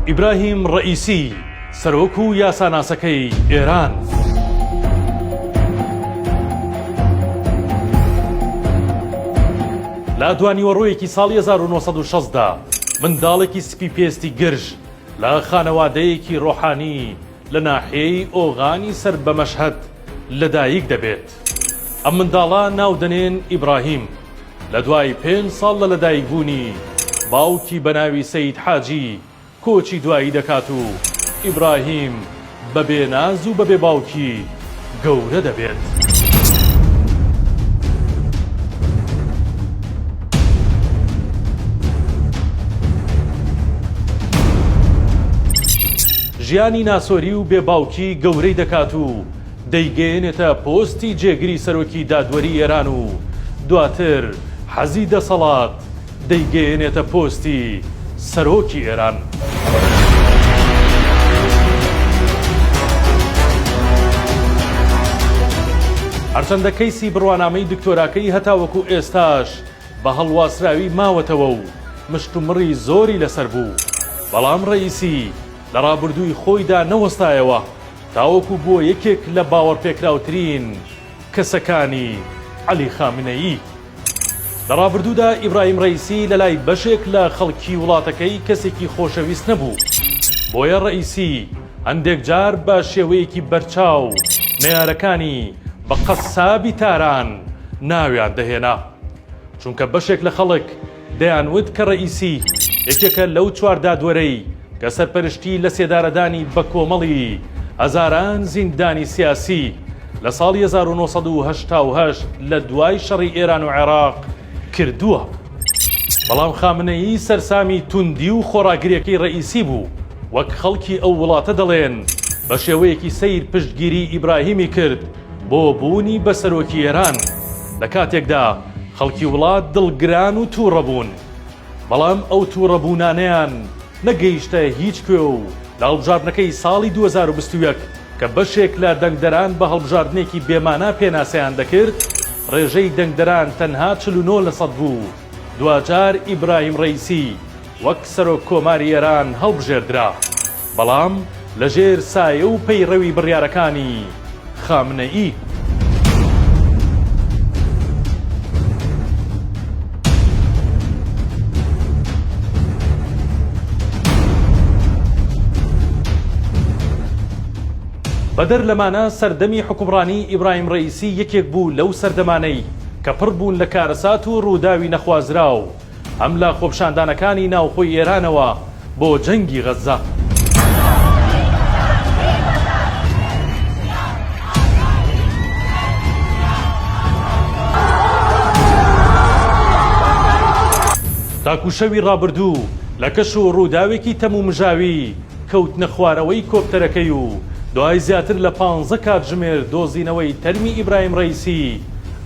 ئیبراهیم ڕەئیسی، سەرۆک و یاساناسەکەی ئێران. لە دوانیوەڕۆیەکی ساڵی 1960 دا منداڵێکی سپی پێستی گرژ لە خانەوادەیەکی ڕۆحانی لە ناحیەی ئۆغانی سەر بە مەشهەد لەدایک دەبێت. ئەم منداڵە ناو دەنێن ئیبراهیم. لە دوای پێنج ساڵ لە لەدایکبوونی، باوکی بە ناوی سەید حاجی کۆچی دوایی دەکات و ئیبراهیم بە بێ ناز و بە بێ باوکی گەورە دەبێت. ژیانی ناسۆری و بێ باوکی گەورەی دەکات و دەیگەیەنێتە پۆستی جێگری سەرۆکی دادوەری ئێران و دواتر حەزی دەسەڵات دەیگەیەنێتە پۆستی سەرۆکی ئێران. هەرچەندە کەیسی بڕوانامەی دکتۆراکەی هەتاوەکو ئێستاش بە هەڵواسراوی ماوەتەوە و مشتومڕی زۆری لەسەر بوو، بەڵام ڕەئیسی لە ڕابردووی خۆیدا نەوەستایەوە تاوەکو بووە یەکێک لە باوەڕپێکراوترین کەسەکانی عەلی خامنەیی. لە ڕابردوودا ئیبراهیم ڕەئیسی لەلای بەشێک لە خەڵکی وڵاتەکەی کەسێکی خۆشەویست نەبوو، بۆیە ڕەئیسی هەندێک جار بە شێوەیەکی بەرچاو نەیارەکانی بە قەسابی تاران ناویان دەهێنا، چونکە بەشێک لە خەڵک دەیانوت کە ڕەئیسی یەکێکە لەو چوار دادوەرەی کە سەرپەرشتی لەسێدارەدانی بەکۆمەڵی هەزاران زیندانی سیاسی لە ساڵی 1988 لە دوای شەڕی ئێران و عێراق کردووە. بەڵام خامنەیی سەرسامی توندی و خۆڕاگریەکەی ڕەئیسی بوو، وەک خەڵکی ئەو وڵاتە دەڵێن بە شێوەیەکی سەیر پشتگیری ئیبراهیمی کرد بۆ بوونی بە سەرۆکی ئێران، لە کاتێکدا خەڵکی وڵات دڵگران و تووڕە بوون. بەڵام ئەو تووڕەبوونانەیان نەگەیشتە هیچ کوێ و لە هەڵبژاردنەکەی ساڵی 2021 کە بەشێک لە دەنگدەران بە هەڵبژاردنێکی بێمانا پێناسەیان دەکرد، ڕێژەی دەنگدەران تەنها 49 لەسەد بوو، دواجار ئیبراهیم ڕەئیسی وەک سەرۆک کۆماری ئێران هەڵبژێردرا، بەڵام لەژێر سایە و پەیڕەوی بڕیارەکانی خامنەئی. بەدەر لەمانە سەردەمی حوکمڕانی ئیبراهیم ڕەئیسی یەکێک بوو لەو سەردەمانەی کە پڕ بوون لە کارەسات و ڕووداوی نەخوازراو، هەم لە خۆپیشاندانەکانی ناوخۆی ئێرانەوە بۆ جەنگی غەززە. تاکو شەوی ڕابردوو لە کەش و ڕووداوێکی تەمومژاوی کەوتنە خوارەوەی کۆپتەرەکەی و دوای زیاتر لە پانزە کاتژمێر دۆزینەوەی تەرمی ئیبراهیم ڕەئیسی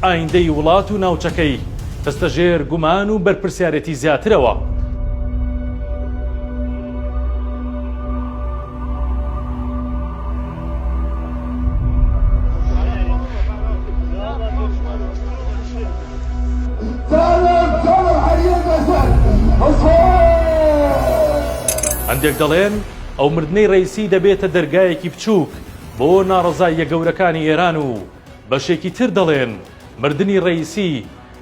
ئایندەی وڵات و ناوچەکەی خستە ژێر گومان و بەرپرسیارێتی زیاترەوە. هەندێک دەڵێن ئەو مردنەی ڕەئیسی دەبێتە دەرگایەکی بچووک بۆ ناڕەزاییە گەورەکانی ئێران و بەشێکی تر دەڵێن مردنی ڕەئیسی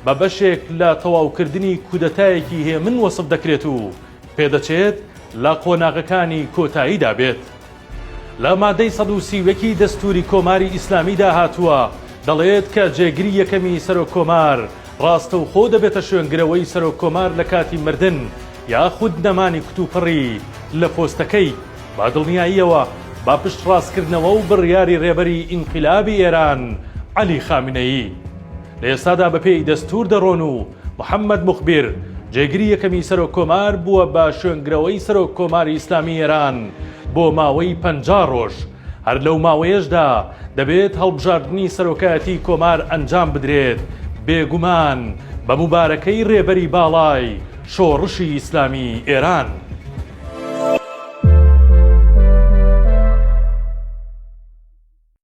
بە بەشێک لە تەواوکردنی کودەتایەکی هێمن وەسف دەکرێت و پێدەچێت لە قۆناغەکانی کۆتاییدا بێت. لە مادەی 131 ی دەستووری کۆماری ئیسلامیدا هاتووە دەڵێت کە جێگری یەکەمی سەرۆک کۆمار ڕاستەوخۆ دەبێتە شوێنگرەوەی سەرۆک کۆمار لە کاتی مردن یاخود نەمانی کوتوپڕی لە پۆستەکەی بە دڵنیاییەوە بە پشتڕاستکردنەوە و بڕیاری رێبەری ئینقیلابی ئێران عەلی خامنەیی لە ئێستادا بەپێی دەستوور دەڕۆن و محەممەد موخبیر جێگری یەکەمی سەرۆک کۆمار بووە بە شوێنگرەوەی سەرۆک کۆماری ئیسلامی ئێران بۆ ماوەی 50 ڕۆژ هەر لەو ماوەیەشدا دەبێت هەڵبژاردنی سەرۆکایەتی کۆمار ئەنجام بدرێت بێگومان بە موبارەکەی رێبەری باڵای شۆڕشی ئیسلامی ئێران.